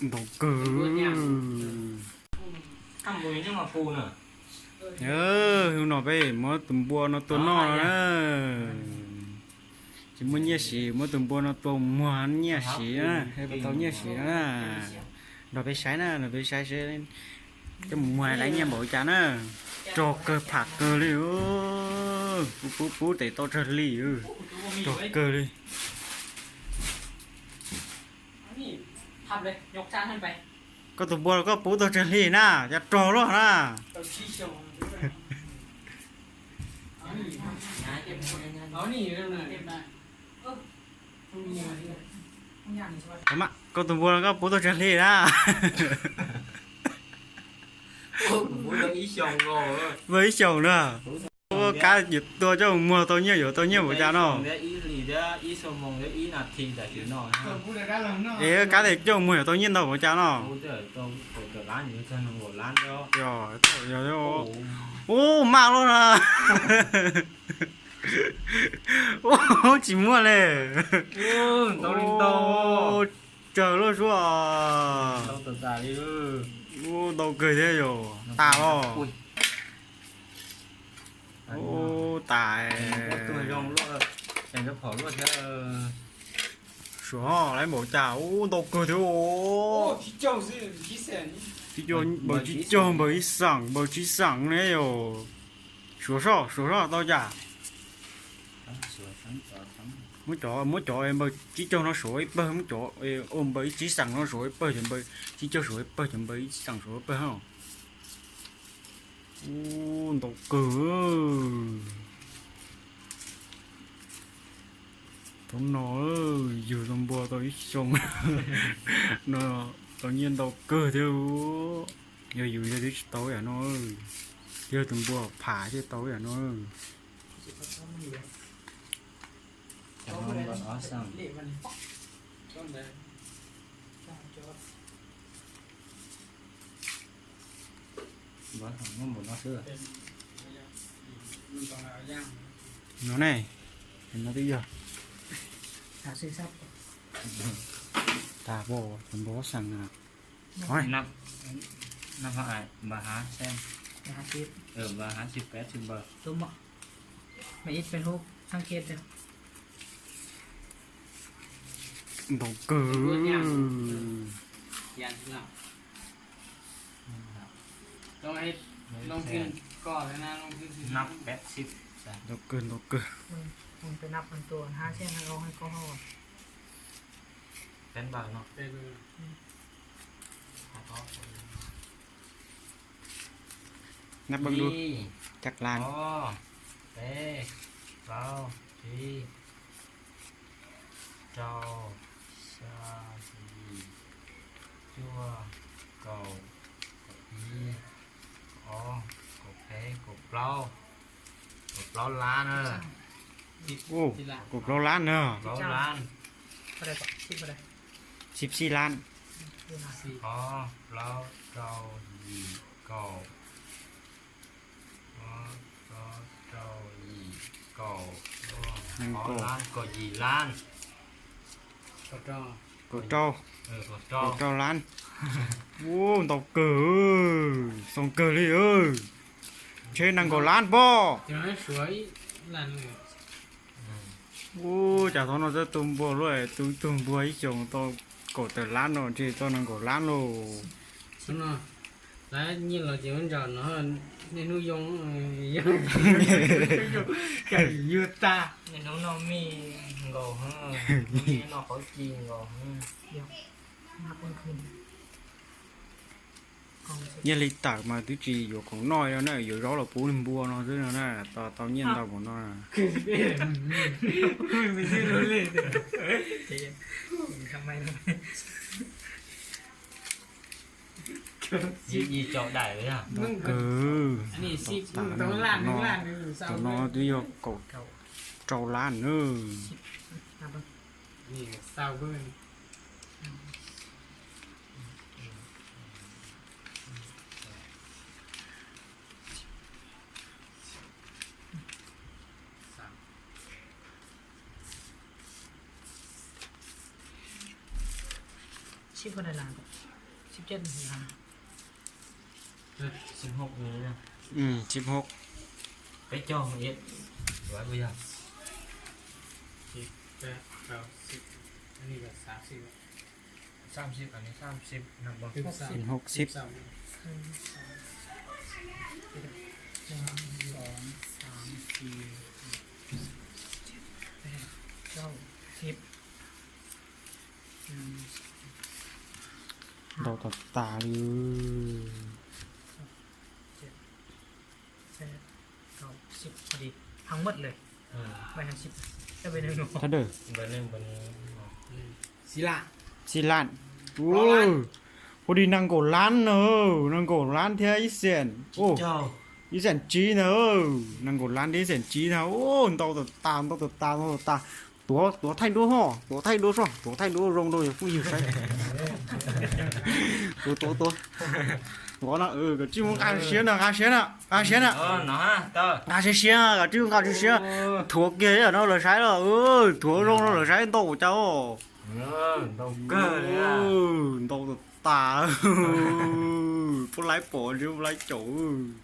Ntau kawg. Hnub no peb muab tus npua no tua noj no na. Tsis muaj nyiaj siv, muab tus npua no tua muag nyiaj siv na, puas tau nyiaj siv no na. Nrog peb saib na, nrog peb saib seb coj mus muag laiv nyiaj npaum cas na. Rog kawg pham kawg li. Pub pub pub tes tau tsawg hli. Rog kawg li. Koj tus npua koj pub tau tsawg hli na, cas rog luaj na. Koj tus npua koj pub tau tsawg hli na? Ua ib xyoos na. Kab yuav tua coj mus muag tau nyiaj, yuav tau nyiaj npaum cas no? Es kab tes coj mus muag yuav tau nyiaj ntau npaum cas no? Ub, maj luaj na. Ub, tsis muaj li. Tsawg luaj suab. Ub, ntau kawg thiab yom, tas los. Ub, tas. Suav laiv npaum cas, ub, ntau kawg thiab. Npaum tsib caug, npaum ib xeem, npaum tsib xeem ne yom. Suav soj, suav soj tau cas. Muab cov, muab cov npaum tsib caug no suav ib pawg, muab cov, npaum ib tsib xeem no suav ib pawg, cov npaum tsib caug suav ib pawg, cov npaum ib xeem suav ib pawg. Ub, ntau kawg. Thaum no yug tus npua tau ib xyoos no tau nyiaj ntau kawg thiab. Yog yus yog twb tsis tau yam no, yog tus npua pham thiaj tau yam no. No ne, no twb yog tas pom tus npua xeem na. Năm, năm hả? Bà hả xem. Ờ, bà hả xem pet xem bà. Ntau kawg. Năm pet xem. Ntau kawg, ntau kawg. Peb npawg no. Nab peb lub. Caj lan. Ob, peb, plaub, tsib, rau, xya, yim, cuaj, kaum, kaum ib, kaum ob, kaum peb, kaum plaub. Kaum plaub lab na. Kaum plaub lab na. Plaub lab. Xib xib lab. Ob, plaub, rau, yim, kaum. Ob, plaub, rau, yim, kaum. Ob lab, kaum yim lab. Kaum rau. Kaum rau lab. Ub, ntau kawg, xoo kawg li. Ntshe nees nkaum lab pob. Ub, cas thaum no twb tu npua luaj, tu ib tug npua ib xyoos tau kaum tawm lab no, ntshe tau nees nkaum lab lauj. Lawv nyiaj los ces ua ntsaum no, niaj hnub yoo, yoo, yuav tag. Niaj hnub noj mij nkaus heev, noj qhauv ci nkaus heev. Nyiaj li tawm mas twb tsis yuav khoom noj no na, yuav zaub los pub npua no xwb no na, tau nyiaj ntau npaum no. Yim caum daim li. Kawg, tam no twb yog kaum rau lab na. Xib hwb, xib hwb. Peb caug ib, ua ib yog xib hwb, xib hwb. Ntau tas tas li. Thab dawm. Xib laj. Ua li nees nkaum lab na, nees nkaum lab thiab ib xees. Ib xees tsib na, nees nkaum lab thiab ib xees tsib na. Ntau tas tas, ntau tas tas, ntau tas tas. Tuav, tuav thaij duab ho, tuav thaij duab soj, tuav thaij duab zoo rau yus phooj ywg saib. Tuav, tuav, tuav. Tuav no, koj tsij mus nqa siab na, nqa siab na, nqa siab na. Nqa siab siab, koj tsij mus nqa siab siab. Thuav kiag no lawv saib los, thuav zoo no lawv saib ntau cas. Ntau tas tas. Puab laib pom, puab laib caum.